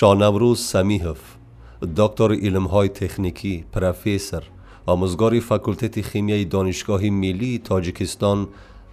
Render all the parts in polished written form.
Шонаврӯз Самиҳов, доктори илмҳои техникӣ, профессор, омӯзгори факултети химияи Донишгоҳи миллии Тоҷикистон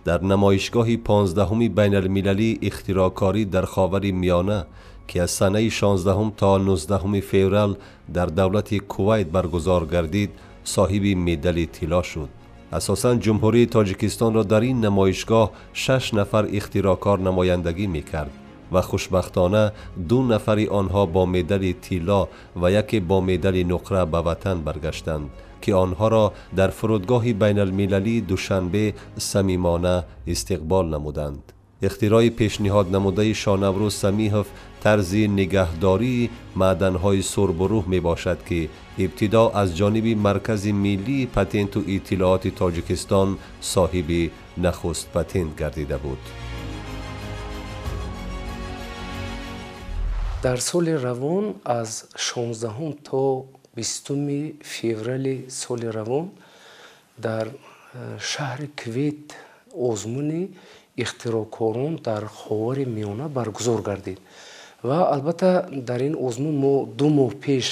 дар намоишгоҳи 15-уми байналмилалии ихтироъкорӣ дар Ховари Миёна, ки аз санаи 16 то 19 феврал дар давлати Кувайт баргузор гардид, соҳиби медали тилло шуд. Асосан Ҷумҳурии Тоҷикистонро дар ин намоишгоҳ 6 нафар ихтироъкор намояндагӣ мекард ва хушбахтона 2 нафари онҳо бо медали тилло ва яке бо медали нуқра ба ватан баргаштанд, ки онҳоро дар фурудгоҳи байналмилалии Душанбе самимона истиқбол намуданд. Ихтирои пешниҳод намудаи Шонаврӯз Самиҳов тарзи нигаҳдории маъданҳои сурбурӯҳ мебошад, ки ибтидо аз ҷониби Маркази миллии патенту иттилооти Тоҷикистон соҳиби нахуст патент гардида буд. Дар соли равон аз 16 то 20 феврали соли равон дар шаҳри Кувайт озмуни ихтироъкорон дар Ховари Миёна баргузор гардид ва албатта дар ин озмун мо 2 моҳ пеш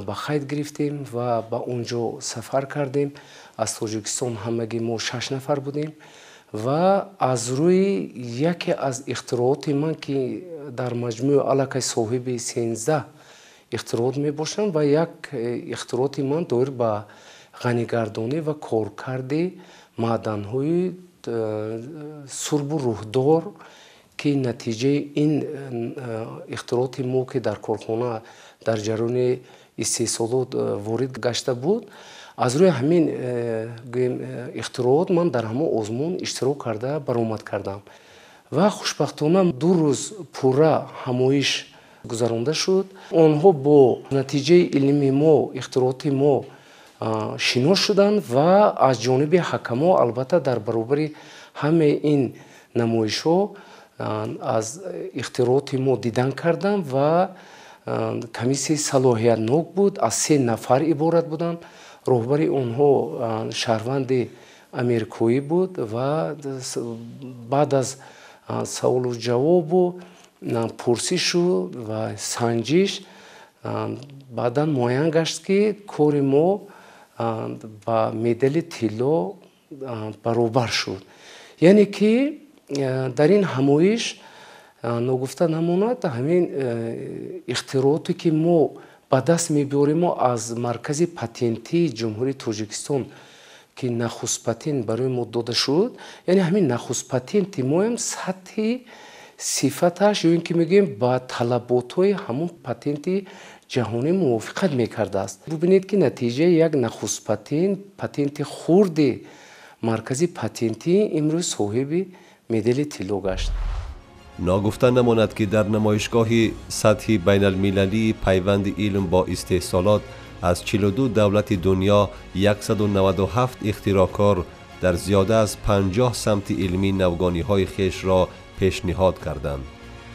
ба қайд гирифтем ва ба он ҷо сафар кардем. Аз Тоҷикистон ҳамагӣ мо 6 нафар будем ва аз рӯи яке аз ихтирооти ман, ки дар маҷмӯъ аллакай соҳиби 13 ихтироот мебошам, ва як ихтирооти ман доир ба ғанигардонӣ ва коркарди маъданҳои сурбу рӯҳдор, ки натиҷаи ин ихтирооти мо, ки дар корхона дар ҷараёни истеҳсолот ворид гашта буд, аз рӯи ҳамин ихтироот ман дар ҳамон озмун иштирок карда баромад кардам ва хушбахтона 2 рӯз пурра ҳамоиш гузаронда шуд. Онҳо бо натиҷаи илми мо, ихтирооти мо шинос шуданд ва аз ҷониби ҳакамо албатта дар баробари ҳамаи ин намоишҳо аз ихтирооти мо дидан карданд ва комиссияи салоҳиятнок буд, аз 3 нафар иборат буданд. Роҳбари онҳо шаҳрванди америкоӣ буд ва баъд аз саволу ҷавобу пурсишу ва санҷиш баъдан муайян гашт, ки кори мо ба медали тилло баробар шуд. Яъне ки дар ин ҳамоиш ногуфта намонад, ҳамин ихтирооте ки мо ба даст мебиёрем аз Маркази патентии Ҷумҳурии Тоҷикистон, ки нахуст патент барои мо дода шуд, яъне ҳамин нахуст патенти моям сатҳи сифаташ ё ин ки мегӯем ба талаботҳои ҳамон патенти ҷаҳонӣ мувофиқат мекардааст. Бубинед, ки натиҷаи як нахуст патент, патенти хурди Маркази патентӣ имрӯз соҳиби медали тилло гашт. Ногуфта намонад, ки дар намоишгоҳи сатҳи байналмилалии пайванди илм бо истеҳсолот аз 42 давлати дунё 197 ихтироъкор дар зиёда аз 50 самти илмӣ навгониҳои хешро пешниҳод карданд.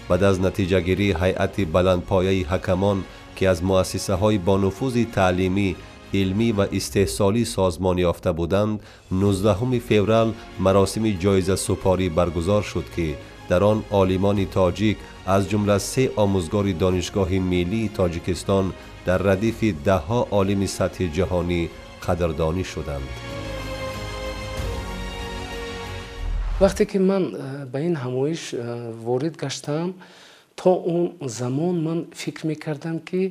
Баъд аз натиҷагирии ҳайати баландпояи ҳакамон, ки аз муассисаҳои бонуфузи таълимӣ, илмӣ ва истеҳсолӣ созмон ёфта буданд, 19 феврал маросими ҷоизасупорӣ баргузор шуд, ки дар он олимони тоҷик аз ҷумла 3 омӯзгори Донишгоҳи миллии Тоҷикистон дар радифи даҳҳо олими сатҳи ҷаҳонӣ қадрдонӣ шуданд. Вақте ки ман ба ин ҳамоиш ворид гаштам, то он замон ман фикр мекардам, ки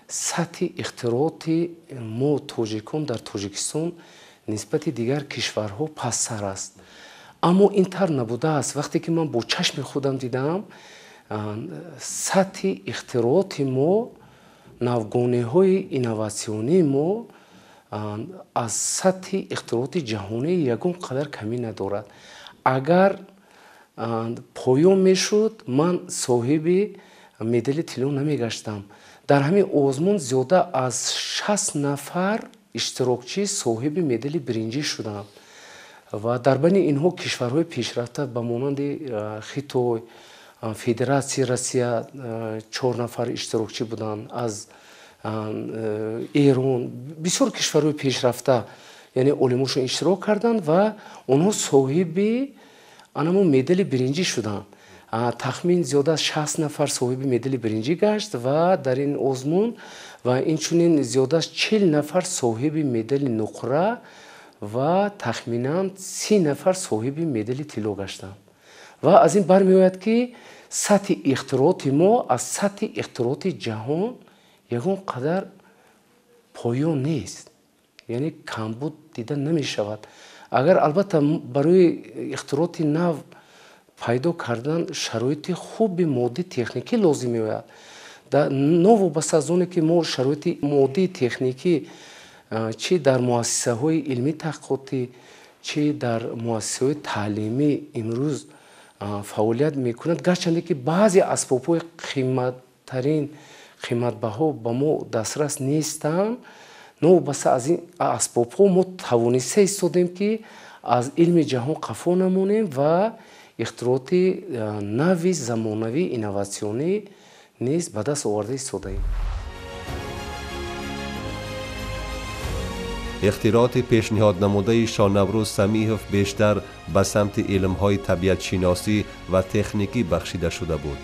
сатҳи ихтирооти мо тоҷикон дар Тоҷикистон нисбати дигар кишварҳо пасттар аст. Аммо ин тавр набудааст. Вақте ки ман бо чашми худам дидам, сатҳи ихтирооти мо, навгониҳои инноватсионии мо аз сатҳи ихтирооти ҷаҳонӣ ягон қадар камӣ надорад. Агар поён мешуд, ман соҳиби медали тилло намегаштам. Дар ҳамин озмун зиёда аз 60 нафар иштирокчӣ соҳиби медали биринҷӣ шуданд ва дар байни инҳо кишварҳои пешрафта ба монанди Хитой, Федератсияи Россия 4 нафар иштирокчӣ буданд, аз Эрон, бисёр кишварҳои пешрафта, яъне олимошон иштирок карданд ва онҳо соҳиби анамон медали биринҷӣ шуданд. Тахмин зиёда аз 60 нафар соҳиби медали биринҷӣ гашт ва дар ин озмун ва инчунин зиёда аз 40 нафар соҳиби медали нуқра ва тахминан 30 нафар соҳиби медали тилло гаштанд. Ва аз ин бармеояд, ки сатҳи ихтирооти мо аз сатҳи ихтирооти ҷаҳон ягон қадар поён нест, яъне камбуд дида намешавад. Агар албатта барои ихтирооти нав пайдо кардан шароити хуби моддӣ техникӣ лозим меояд. Новобаста аз оне ки мо шароити моддии техникӣ чӣ дар муассисаҳои илмӣ таҳқиқотӣ, чӣ дар муассисаҳои таълимӣ имрӯз фаъолият мекунад, гарчанде ки баъзе асбобҳои қиматтарин, қиматбаҳо ба мо дастрас нестанд, новобаста аз ин асбобҳо мо тавониста истодем, ки аз илми ҷаҳон қафо намонем ва ихтирооти нави замонавӣ инноватсионӣ низ ба даст оварда истодаем. Ихтирооти пешниҳоднамудаи Шонаврӯз Самиҳов бештар ба самти илмҳои табиатшиносӣ ва техникӣ бахшида шуда буд.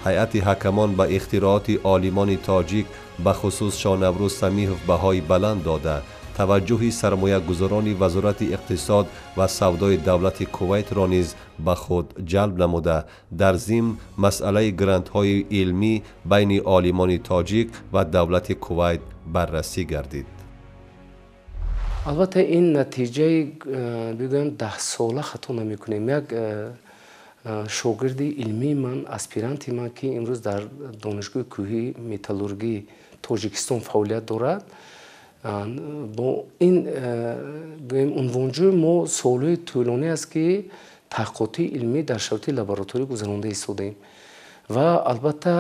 Ҳайати ҳакамон ба ихтирооти олимони тоҷик, ба хусус Шонаврӯз Самиҳов, баҳои баланд дода, таваҷҷӯҳи сармоягузорони Вазорати иқтисод ва савдои давлати Кувайтро низ ба худ ҷалб намуда, дар зимн масъалаи грантҳои илмӣ байни олимони тоҷик ва давлати Кувайт баррасӣ гардид. Албатта, ин натиҷаи бигӯям 10сола хато намекунем. Як шогирди илмии ман, аспиранти ман, ки имрӯз дар Донишгоҳи кӯҳии металлургии Тоҷикистон фаъолият дорад, бо ин гӯем унвонҷӯи мо солҳои тӯлонӣ аст, ки таҳқиқоти илмӣ дар шароити лаборатория гузаронда истодаем ва албатта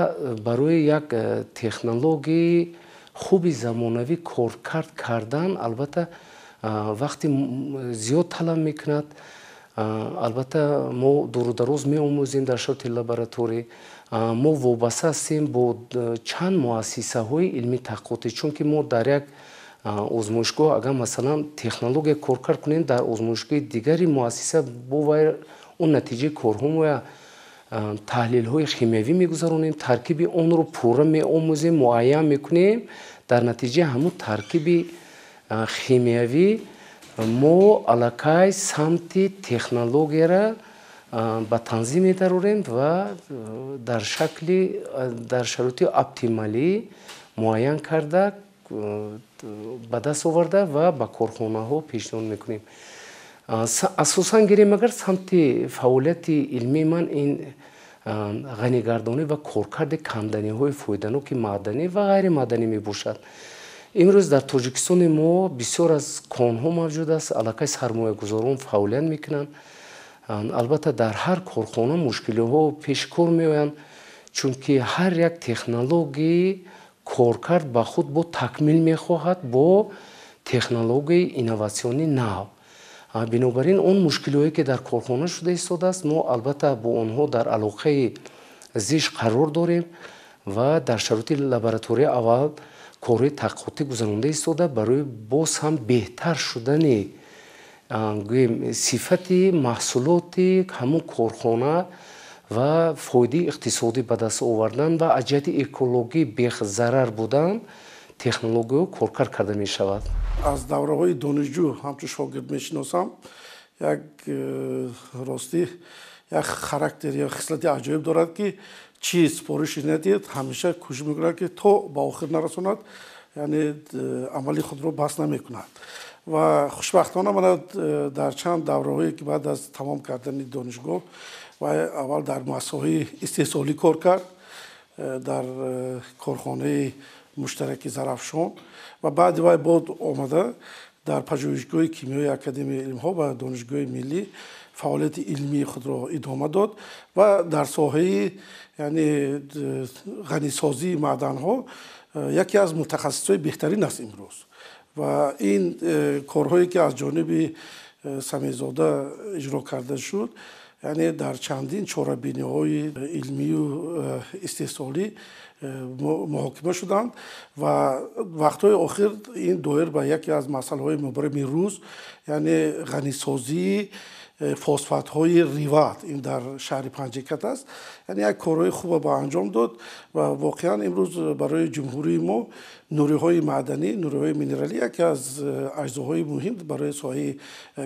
барои як технологияи хуби замонавӣ коркард кардан албатта вақти зиёд талаб мекунад. Албатта, мо дурудароз меомӯзем дар шароити лаборатория. Мо вобаста ҳастем бо чанд муассисаҳои илмии таҳқиқотӣ, чунки мо дар як озмоишгоҳ агар масалан технология коркард кунем, дар озмоишгоҳи дигари муассиса бо вай он натиҷаи корҳо моя таҳлилҳои химиявӣ мегузаронем, таркиби онро пурра меомӯзем, муайян мекунем. Дар натиҷаи ҳамун таркиби химиявӣ мо аллакай самти технологияра ба танзим медарорем ва дар шакли дар шароити оптималӣ муайян карда, ба даст оварда ва ба корхонаҳо пешниҳод мекунем. Асосан гирем агар, самти фаъолияти илмии ман ин ғанигардонӣ ва коркарди канданиҳои фоиданоки маъданӣ ва ғайримаъданӣ мебошад. Имрӯз дар Тоҷикистони мо бисёр аз конҳо мавҷуд аст, аллакай сармоягузорон фаъолият мекунанд. Албатта, дар ҳар корхона мушкилиҳо пешкор меоянд, чунки ҳар як технологияи коркард ба худ бо такмил мехоҳад бо технологияи инноватсионии нав. Бинобар ин он мушкилиҳое, ки дар корхона шуда истодааст, мо албатта бо онҳо дар алоқаи зич қарор дорем ва дар шароити лаборатория аввал корҳои таҳқиқотӣ гузаронда истода барои боз ҳам беҳтар шудани гӯем сифати маҳсулоти ҳамун корхона ва фоидаи иқтисодӣ ба даст овардан ва аз ҷиҳати экологӣ бехзарар будан технологияҳо коркард карда мешавад. Аз давраҳои донишҷӯ ҳамчун шогирд мешиносам. Як ростӣ як характер ё хислати аҷоиб дорад, ки чӣ супориши надиҳад, ҳамеша кӯшиш мекунад, ки то ба охир нарасонад, яъне амали худро бас намекунад. Ва хушбахтона мана дар чанд давраҳое, ки баъд аз тамом кардани донишгоҳ ва аввал дар муассисаҳои истеҳсолӣ кор кард, дар корхонаи муштараки Зарафшон ва баъди вай бод омада дар пажӯҳишгоҳи кимиёи Академияи илмҳо ва Донишгоҳи миллӣ фаъолияти илмии худро идома дод ва дар соҳаи яъне ғанисозии маъданҳо яке аз мутахассисҳои беҳтарин аст имрӯз. Ва ин корҳое, ки аз ҷониби Самеъзода иҷро карда шуд, яъне дар чандин чорабиниҳои илмию истеҳсолӣ муҳокима шуданд ва вақтҳои охир ин доир ба яке аз масъалаҳои мубрами рӯз, яъне ғанисозии фосфатҳои Риват, ин дар шаҳри Панҷакент аст. Яъне як корҳои хубе ба анҷом дод ва воқеан имрӯз барои ҷумҳурии мо нуриҳои маъданӣ, нуриҳои минералӣ яке аз аҷзоҳои муҳим барои соҳаи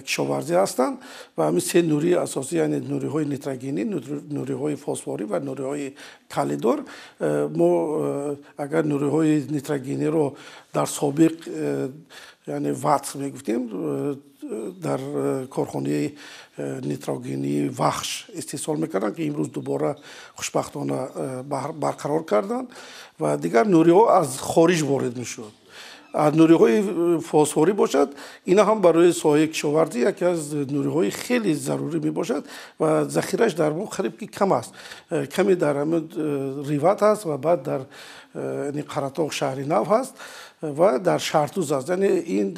кишоварзӣ ҳастанд ва ҳамин се нурии асосӣ, яъне нуриҳои нитрогенӣ, нуриҳои фосфорӣ ва нуриҳои калидор. Мо агар нуриҳои нитрогениро дар собиқ, яъне ВАЦ мегуфтем, дар корхонаи нитрогении Вахш истеҳсол мекарданд, ки имрӯз дубора хушбахтона барқарор карданд ва дигар нуриҳо аз хориҷ ворид мешуд. Нуриҳои фосфорӣ бошад, ина ҳам барои соҳаи кишоварзӣ яке аз нуриҳои хеле зарурӣ мебошад ва захираш дар мо қариб ки кам аст. Каме дар ҳамин Риват ҳаст ва баъд дар Қаратоғ шаҳри нав ҳаст ва дар Шаҳртуз аст. Яъне ин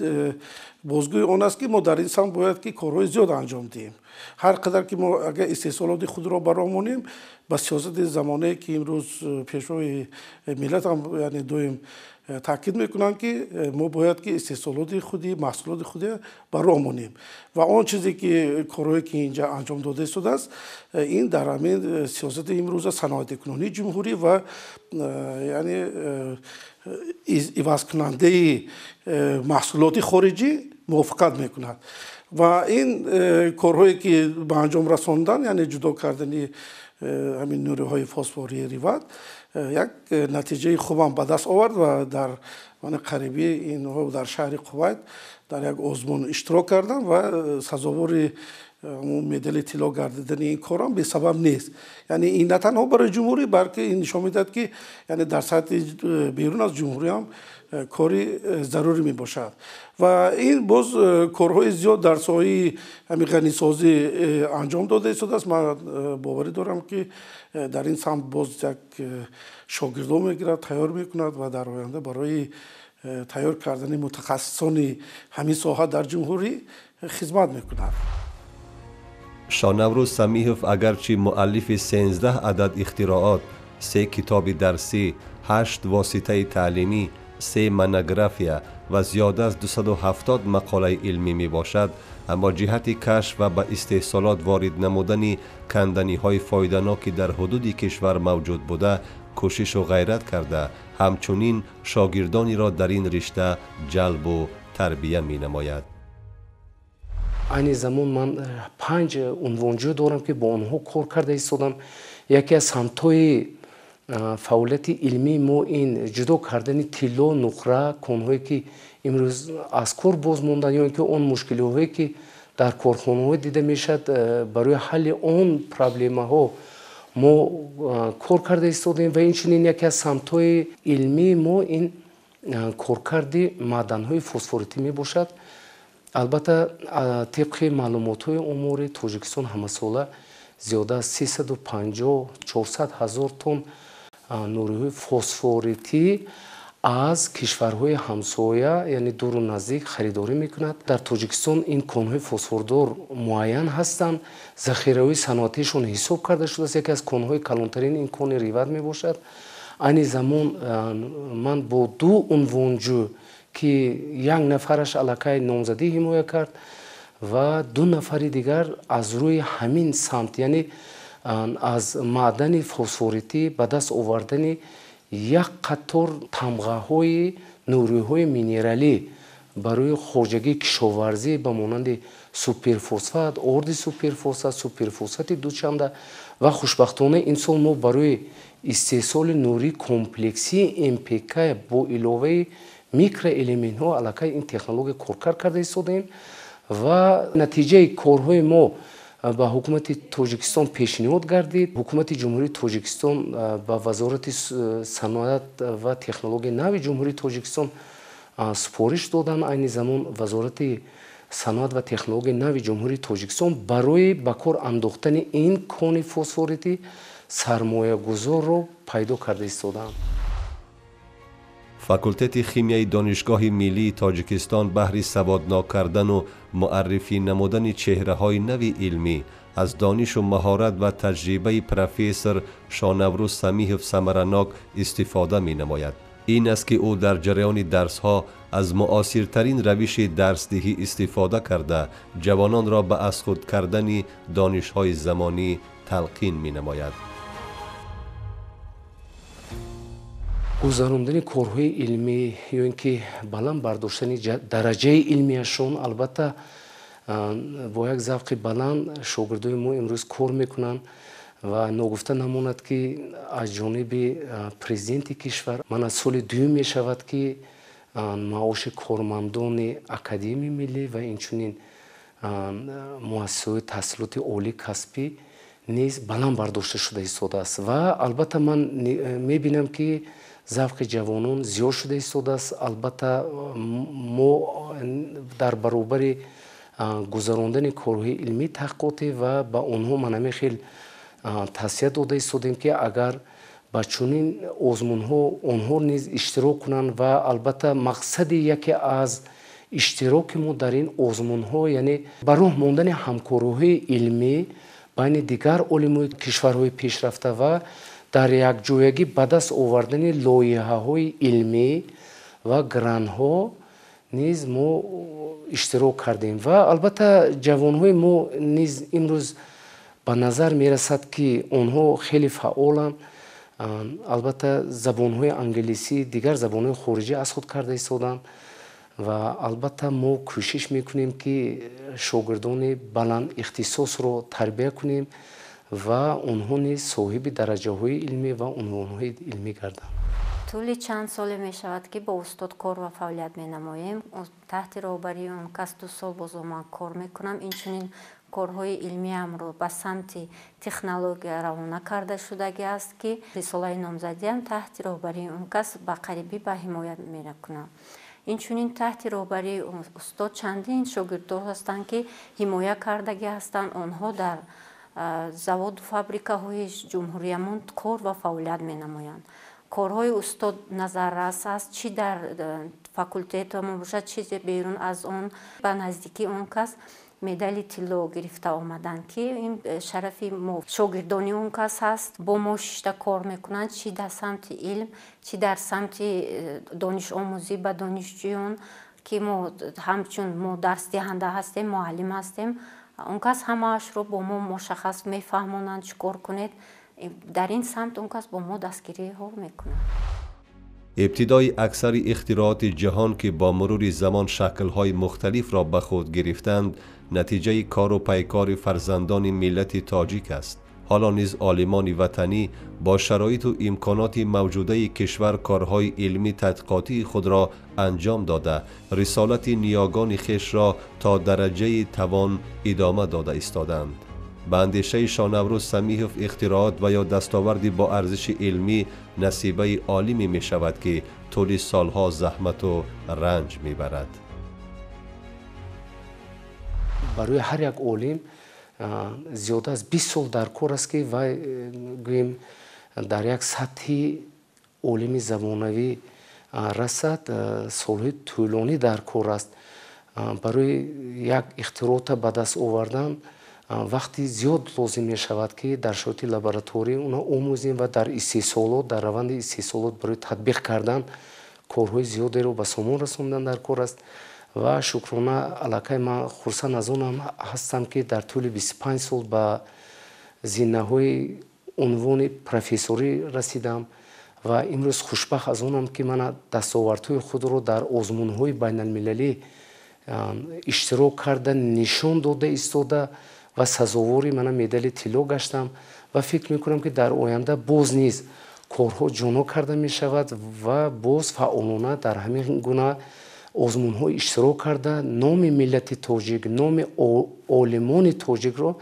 бозгӯи он аст, ки мо дар ин самт бояд ки корҳои зиёд анҷом диҳем. Ҳар қадар ки мо агар истеҳсолоти худро баромонем, ба сиёсати замонае ки имрӯз пешвои миллат ҳам, яъне доим таъкид мекунанд, ки мо бояд ки истеҳсолоти худи, маҳсулоти худи баромонем ва он чизе ки корҳое ки инҷа анҷом дода истодааст, ин дар ҳамин сиёсати имрӯза саноатикунонии ҷумҳурӣ ва яъне ивазкунандаи маҳсулоти хориҷӣ мувофиқат мекунад. Ва ин корҳое ки ба анҷом расондан, яъне ҷудо кардани ҳамин нуриҳои фосфории Риват, як натиҷаи хубам ба даст овард ва дар қариби инҳо дар шаҳри Кувайт дар як озмун иштирок кардам ва сазовори медали тилло гардидани ин корам бесабаб нест. Яъне ин на танҳо барои ҷумҳурӣ, балки ин нишон медиҳад, ки яъне дар сатҳи берун аз ҷумҳурӣ ҳам кори зарурӣ мебошад. Ва ин боз корҳои зиёд дар соҳаи ҳамин ғанисозӣ анҷом дода истодааст. Ман боварӣ дорам, ки дар ин самт боз як шогирдо мегирад, тайёр мекунад ва дар оянда барои тайёр кардани мутахассисони ҳамин соҳа дар ҷумҳурӣ хизмат мекунад. Шонаврӯз Самиҳов агарчи муаллифи 13 адад ихтироот, 3 китоби дарсӣ, 8 воситаи таълимӣ, 3 монография ва зиёда аз 270 мақолаи илмӣ мебошад, аммо ҷиҳати кашф ва ба истеҳсолот ворид намудани канданиҳои фоиданок, ки дар ҳудуди кишвар мавҷуд буда, кӯшишу ғайрат карда, ҳамчунин шогирдонеро дар ин ришта ҷалбу тарбия менамояд. Айни замон ман 5 унвонҷӯ дорам, ки бо онҳо кор карда истодам. Яке аз самтҳои фаъолияти илмии мо ин ҷудо кардани тилло, нуқра, конҳое ки имрӯз аз кор боз монданд ё ин ки он мушкилиҳое ки дар корхонаҳо дида мешавад, барои ҳалли он проблемаҳо мо кор карда истодем. Ва инчунин яке аз самтҳои илмии мо ин коркарди маъданҳои фосфоритӣ мебошад. Албатта, тибқи маълумотҳои омори Тоҷикистон ҳамасола зиёда аз 350-400 ҳазор тонн нуриҳои фосфоритӣ аз кишварҳои ҳамсоя, яъне дуру наздик, харидорӣ мекунад. Дар Тоҷикистон ин конҳои фосфордор муайян ҳастанд, захираҳои саноатишон ҳисоб карда шудааст. Яке аз конҳои калонтарин ин кони Риват мебошад. Айни замон ман бо 2 унвонҷӯ, ки як нафараш аллакай номзадӣ ҳимоя кард ва 2 нафари дигар аз рӯи ҳамин самт, яъне аз маъдани фосфоритӣ ба даст овардани як қатор тамғаҳои нуриҳои минералӣ барои хоҷагии кишоварзӣ ба монанди суперфосфат, орди суперфосфат, суперфосфати дучанда ва хушбахтона ин сол мо барои истеҳсоли нурии комплексии МПК бо иловаи микроэлементҳо аллакай ин технология коркард карда истодаем ва натиҷаи корҳои мо ба ҳукумати Тоҷикистон пешниҳод гардид. Ҳукумати Ҷумҳурии Тоҷикистон ба Вазорати саноат ва технологияи нави Ҷумҳурии Тоҷикистон супориш доданд. Айни замон Вазорати саноат ва технологияи нави Ҷумҳурии Тоҷикистон барои ба кор андохтани ин кони фосфоритӣ сармоягузорро пайдо карда истодаанд. Факултети химияи Донишгоҳи миллии Тоҷикистон баҳри саводнок кардану муаррифӣ намудани чеҳраҳои нави илмӣ аз донишу маҳорат ва таҷрибаи профессор Шонаврӯз Самиҳов самаранок истифода менамояд. Ин аст ки ӯ дар ҷараёни дарсҳо аз муосиртарин равиши дарсдиҳӣ истифода карда, ҷавононро ба аз худ кардани донишҳои замонӣ талқин менамояд. Гузарондани корҳои илмӣ ё ин ки баланд бардоштани дараҷаи илмияшон, албатта бо як завқи баланд шогирдои мо имрӯз кор мекунанд ва ногуфта намонад, ки аз ҷониби президенти кишвар мана соли дуюм мешавад, ки маоши кормандони Академияи миллӣ ва инчунин муассисаҳои таҳсилоти олии касбӣ низ баланд бардошта шуда истодааст. Ва албатта ман мебинам, ки завқи ҷавонон зиёд шуда истодааст. Албатта мо дар баробари гузарондани корҳои илмии таҳқиқотӣ ва ба онҳо ман хел тавсия дода истодем, ки агар ба чунин озмунҳо онҳо низ иштирок кунанд. Ва албатта мақсади яке аз иштироки мо дар ин озмунҳо, яъне ба роҳ мондани ҳамкориҳои илмӣ байни дигар олимои кишварҳои пешрафта ва дар якҷоягӣ ба даст овардани лоиҳаҳои илмӣ ва грантҳо низ мо иштирок кардем. Ва албатта ҷавонҳои мо низ имрӯз ба назар мерасад, ки онҳо хеле фаъоланд. Албатта забонҳои англисӣ, дигар забонҳои хориҷӣ аз худ карда истоданд ва албатта мо кӯшиш мекунем, ки шогирдони баланд ихтисосро тарбия кунем ва онҳо низ соҳиби дараҷаҳои илмӣ ва унвонҳои илмӣ гарданд. Тӯли чанд соле мешавад, ки бо устод кор ва фаъолият менамоем. Таҳти роҳбарии он кас 2 сол боз ман кор мекунам. Инчунин корҳои илмиамро ба самти технология равона карда шудагӣ аст, ки рисолаи номзадиам таҳти роҳбарии он кас ба қарибӣ ба ҳимоят меракунам. Инчунин таҳти роҳбарии устод чандин шогирдон ҳастанд, ки ҳимоя кардагӣ ҳастанд. Онҳо дар заводу фабрикаҳои ҷумҳуриямон кор ва фаъолият менамоянд. Корҳои устод назаррас аст, чӣ дар факултетамон бошад, чӣ берун аз он. Ба наздикии он кас медали тилло гирифта омаданд, ки ин шарафи мо шогирдони он кас ҳаст. Бо мо шишта кор мекунанд, чӣ дар самти илм, чӣ дар самти донишомӯзӣ ба донишҷӯён, ки мо ҳамчун мо дарсдиҳанда ҳастем, муаллим ҳастем. Он кас ҳамаашро бо мо мушаххас мефаҳмонанд, чӣ кор кунед. Дар ин самт он кас бо мо дастгириҳо мекунад. Ибтидои аксари ихтироати ҷаҳон, ки бо мурури замон шаклҳои мухталифро ба худ гирифтанд, натиҷаи кору пайкори фарзандони миллати тоҷик аст. Ҳоло низ олимони ватанӣ бо шароиту имконоти мавҷудаи кишвар корҳои илмӣ тадқиқотии худро анҷом дода, рисолати ниёгони хешро то дараҷаи тавон идома дода истоданд. Ба андешаи Шонаврӯз Самиҳов, ихтироот ва ё дастоварди бо арзиши илмӣ насибаи олиме мешавад, ки тӯли солҳо заҳмату ранҷ мебарад. Барои ҳар як олим зиёда аз 20 сол дар кор аст, ки вай гӯем дар як сатҳи олими замонавӣ расад, солҳои тӯлонӣ дар кор аст. Барои як ихтироъта ба даст овардан вақти зиёд лозим мешавад, ки дар шароити лаборатория онҳо омӯзем ва дар истеҳсолот, дар раванди истеҳсолот барои татбиқ кардан корҳои зиёдеро ба сомон расондан дар кор аст. Ва шукрона аллакай ман хурсанд аз онам ҳастам, ки дар тӯли 25 сол ба зинаҳои унвони профессорӣ расидам ва имрӯз хушбахт аз онам, ки ман дастовардҳои худро дар озмунҳои байналмилалӣ иштирок карда, нишон дода истода ва сазовори мана медали тилло гаштам. Ва фикр мекунам, ки дар оянда боз низ корҳо ҷоно карда мешавад ва боз фаъолона дар ҳамин гуна озмунҳо иштирок карда, номи миллати тоҷик, номи олимони тоҷикро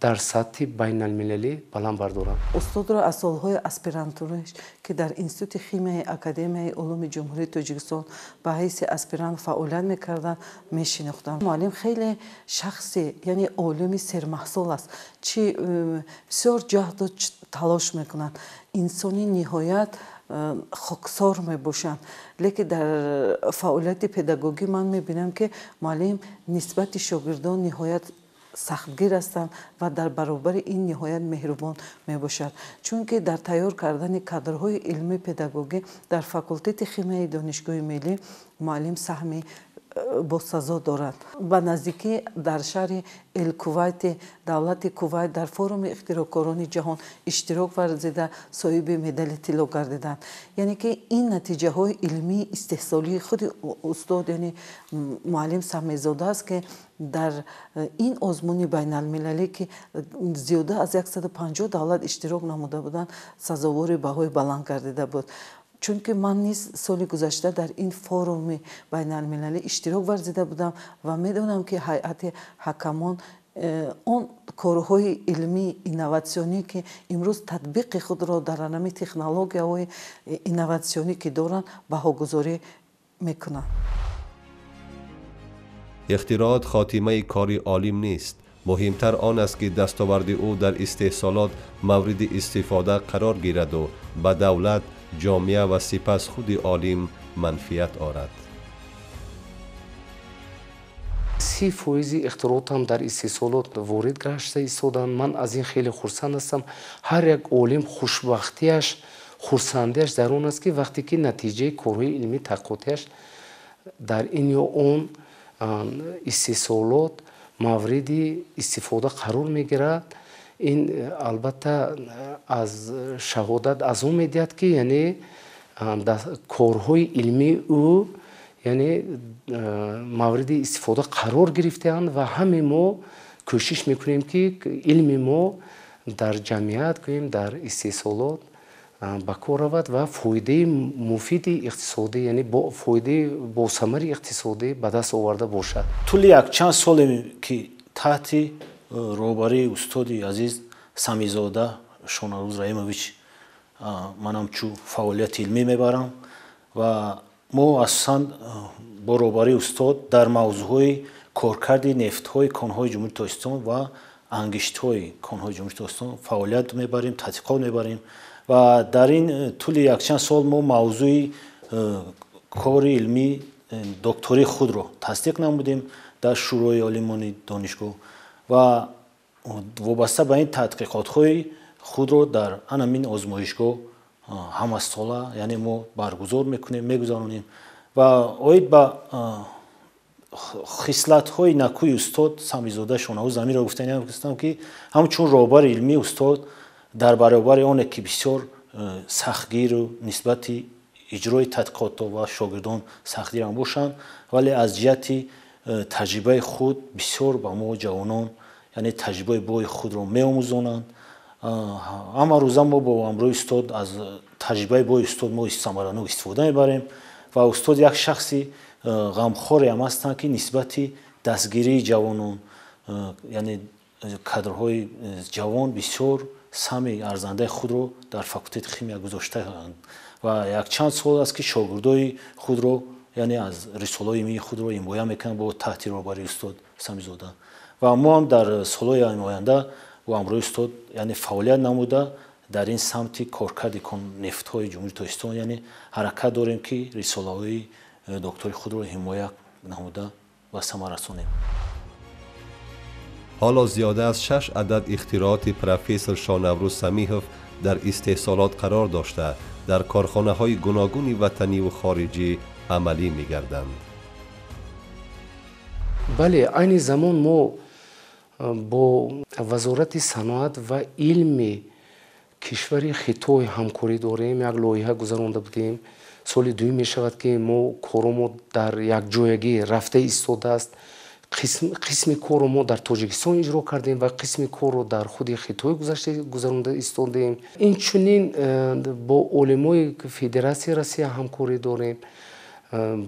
дар сатҳи байналмилалӣ баланд бардорам. Устодро аз солҳои аспирантураш, ки дар Институти химияи Академияи улуми Ҷумҳурии Тоҷикистон ба ҳайси аспирант фаъолият мекарданд, мешинохтам. Муаллим хеле шахси, яъне олими сермаҳсул аст, чи бисёр ҷаҳду талош мекунанд, инсони ниҳоят хоксор мебошанд. Лекин дар фаъолияти педагогӣ ман мебинам, ки муаллим нисбати шогирдон ниҳоят Сахтгир ҳастанд ва дар баробари ин ниҳоят меҳрубон мебошад, чунки дар тайёр кардани кадрҳои илмии педагогӣ дар факултети химияи Донишгоҳи миллӣ муаллим саҳми босазо дорад. Ба наздикӣ дар шаҳри Элкувайти давлати Кувайт дар форуми ихтироъкорони ҷаҳон иштирок варзида, соҳиби медали тилло гардиданд. Яъне ки ин натиҷаҳои илмии истеҳсолии худи устод, яъне муаллим Самизода аст, ки дар ин озмуни байналмилалӣ, ки зиёда аз 150 давлат иштирок намуда буданд, сазовори баҳои баланд гардида буд. Чунки ман низ соли гузашта дар ин форуми байналмилалӣ иштирок варзида будам ва медонам, ки ҳайати ҳакамон он корҳои илмии инноватсионӣ, ки имрӯз татбиқи худро дар анами технологияҳои инноватсионӣ ки доранд, баҳогузорӣ мекунанд. Ихтироот хотимаи кори олим нест. Муҳимтар он аст, ки дастоварди ӯ дар истеҳсолот мавриди истифода қарор гираду ба давлат, ҷомеа ва сипас худи олим манфиат орад. 30% ихтироотам дар истеҳсолот ворид гашта истоданд. Ман аз ин хеле хурсанд ҳастам. Ҳар як олим хушбахтиаш, хурсандиаш дар он аст, ки вақте ки натиҷаи корҳои илмии таҳқиқотиаш дар ин ё он истеҳсолот мавриди истифода қарор мегирад, ин албатта аз шаҳодат аз он медиҳад, ки яъне корҳои илмии ӯ яъне мавриди истифода қарор гирифтаанд. Ва ҳаме мо кӯшиш мекунем, ки илми мо дар ҷамъият, гӯем, дар истеҳсолот ба кор равад ва фоидаи муфиди иқтисодӣ, яъне фоидаи босамари иқтисодӣ ба даст оварда бошад. Тӯли якчанд соле, ки таҳти роҳбарии устоди азиз Самизода Шонарӯз Раҳимович ман ҳамчун фаъолияти илмӣ мебарам ва мо асосан бо роҳбарии устод дар мавзӯъҳои коркарди нефтҳои конҳои Ҷумҳурии Тоҷикистон ва ангиштҳои конҳои Ҷумҳурии Тоҷикистон фаъолият мебарем, тадқиқот мебарем. Ва дар ин тӯли якчанд сол мо мавзӯи кори илмии доктории худро тасдиқ намудем дар Шӯрои олимони донишгоҳ ва вобаста ба ин тадқиқотҳои худро дар анамин озмоишгоҳ ҳамасола, яъне мо баргузор мекунем, мегузаронем. Ва оид ба хислатҳои накӯи устод Самизода Шонавӯз Амирро гуфтанӣ ҳастам, ки ҳамчун роҳбари илмии устод дар баробари оне ки бисёр сахтгиру нисбати иҷрои тадқиқотҳо ва шогирдон сахтгирам бошанд, вале аз ҷиҳати таҷрибаи худ бисёр ба мо ҷавонон, яъне таҷрибаи бои худро меомӯзонанд. Ҳама рӯза мо бо ҳамроҳи устод аз таҷрибаи бои устод мо самаранок истифода мебарем. Ва устод як шахси ғамхоре ҳам ҳастанд, ки нисбати дастгирии ҷавонон, яъне кадрҳои ҷавон, бисёр саҳми арзандаи худро дар факултети химия гузоштаанд ва якчанд сол аст, ки шогирдои худро, яъне аз рисолаҳои илмии худро ҳимоя мекунанд бо таҳти роҳбарии устод Самизода. Ва мо ҳам дар солҳои оянда бо ҳамроҳи устод, яъне фаъолият намуда дар ин самти коркарди нефтҳои Ҷумҳурии Тоҷикистон, яъне ҳаракат дорем, ки рисолаҳои доктори худро ҳимоя намуда ба самар расонем. Ҳоло зиёда аз шаш адад ихтирооти профессор Шонаврӯз Самиҳов дар истеҳсолот қарор дошта, дар корхонаҳои гуногуни ватаниву хориҷӣ амалӣ мегарданд. Бале, айни замон мо бо Вазорати саноат ва илми кишвари Хитой ҳамкорӣ дорем. Як лоиҳа гузаронда будем. Соли дуюм мешавад, ки мо коромо дар якҷоягӣ рафта истодааст. Қисми корро мо дар Тоҷикистон иҷро кардем ва қисми корро дар худи Хитой гузаронда истодем. Инчунин бо олимои Федератсияи Россия ҳамкорӣ дорем,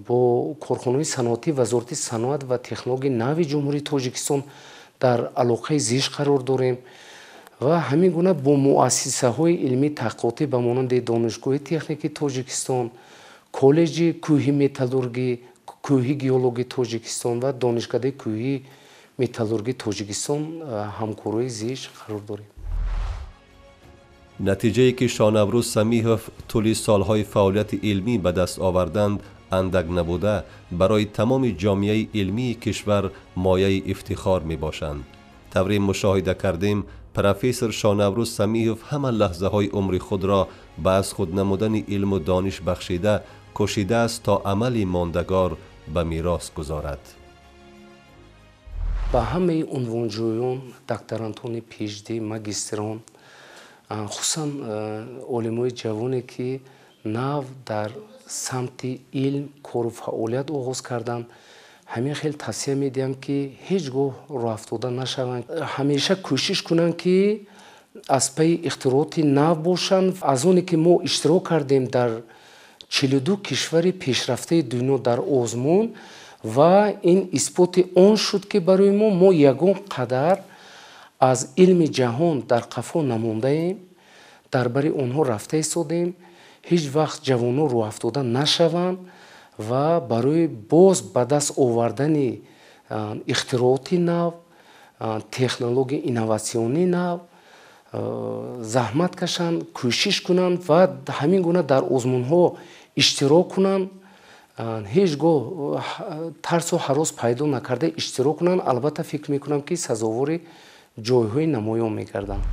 бо корхонаҳои саноатӣ Вазорати саноат ва технологияи нави Ҷумҳурии Тоҷикистон дар алоқаи зиш қарор дорем ва ҳамин гуна бо муассисаҳои илмии таҳқиқотӣ ба монанди Донишгоҳи техникии Тоҷикистон, Коллеҷи кӯҳи металлургӣ, кӯҳи геологии Тоҷикистон ва Донишкадаи кӯҳи металлургии Тоҷикистон ҳамкориҳои зиш қарор дорем. Натиҷае, ки Шонаврӯз Самиҳов тӯли солҳои фаъолияти илмӣ ба даст оварданд, андак набуда, барои тамоми ҷомеаи илмии кишвар мояи ифтихор мебошанд. Тавре мушоҳида кардем, профессор Шонаврӯз Самиев ҳама лаҳзаҳои умри худро ба аз худ намудани илму дониш бахшида, кӯшидааст то амали мондагор ба мерос гузорад. Ба ҳамаи унвонҷӯён, докторантони PhD, магистрон, хусусан олимои ҷавоне, ки нав дар самти илм кору фаъолият оғоз карданд, ҳамин хел тавсия медиҳам, ки ҳеҷ гоҳ роҳафтода нашаванд, ҳамеша кӯшиш кунанд, ки аз пайи ихтирооти нав бошанд. Аз оне ки мо иштирок кардем дар 42 кишвари пешрафтаи дунё дар озмун, ва ин исботи он шуд, ки барои мо ягон қадар аз илми ҷаҳон дар қафо намондаем, дар бари онҳо рафта истодем. Ҳеҷ вақт ҷавонон рӯҳафтода нашаванд ва барои боз ба даст овардани ихтирооти нав, технологияи инноватсионии нав заҳмат кашанд, кӯшиш кунанд ва ҳамин гуна дар озмунҳо иштирок кунанд. Ҳеҷ гоҳ тарсу ҳарос пайдо накарда иштирок кунанд. Албатта, фикр мекунам, ки сазовори ҷойҳои намоён мегарданд.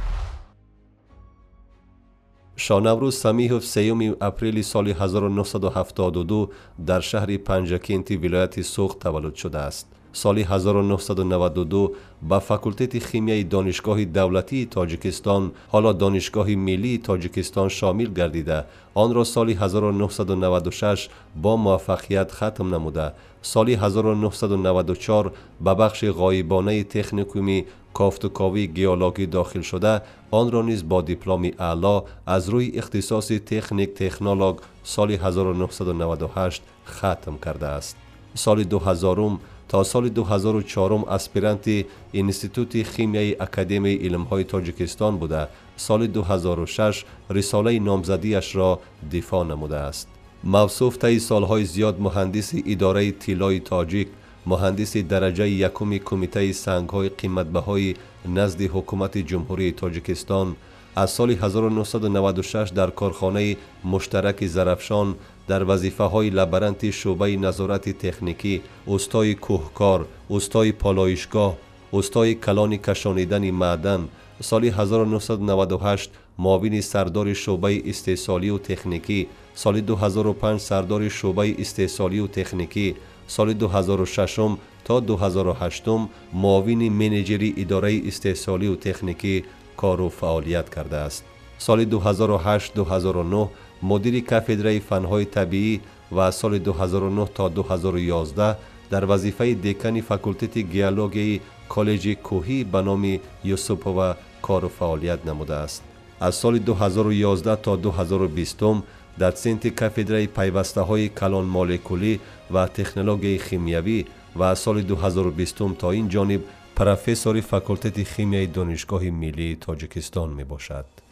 Шонаврӯз Самиев 3 апрели соли 1972 дар шаҳри Панҷакенти вилояти Суғд таваллуд шудааст. Соли 1992 ба факултети химияи Донишгоҳи давлатии Тоҷикистон, ҳоло Донишгоҳи миллии Тоҷикистон, шомил гардида, онро соли 1996 бо муваффақият хатм намуда, соли 1994 ба бахши ғоибонаи техникуми кофтуковии геологӣ дохил шуда, онро низ бо дипломи аъло аз рӯи ихтисоси техник-технолог соли 1998 хатм кардааст. Соли 2000 то соли 2004 аспиранти Институти химияи Академияи илмҳои Тоҷикистон буда, соли 2006 рисолаи номзадиашро дифоъ намудааст. Мавсуф таи солҳои зиёд муҳандиси идораи тиллои тоҷик, муҳандиси дараҷаи якуми Кумитаи сангҳои қиматбаҳои назди Ҳукумати Ҷумҳурии Тоҷикистон, аз соли 1996 дар корхонаи муштараки Зарафшон дар вазифаҳои лаборанти шӯъбаи назорати техникӣ, устои кӯҳкор, устои полоишгоҳ, устои калони кашонидани маъдан, соли 1998 муовини сардори шӯъбаи истеҳсолию техникӣ, соли 2005 сардори шӯъбаи истеҳсолию техникӣ, соли 2006 то 2008 муовини менеҷери идораи истеҳсолию техникӣ кору фаъолият кардааст. Соли 2008-2009 мудири кафедраи фанҳои табиӣ ва соли 2009 то 2011 дар вазифаи декани факултети геологияи коллеҷи кӯҳӣ ба номи Юсупова кору фаъолият намудааст. Аз соли 2011 то 2020 дотсенти кафедраи пайвастаҳои калонмолекулӣ ва технологияи химиявӣ ва аз соли 2020 то ин ҷониб профессори факултети химияи Донишгоҳи миллии Тоҷикистон мебошад.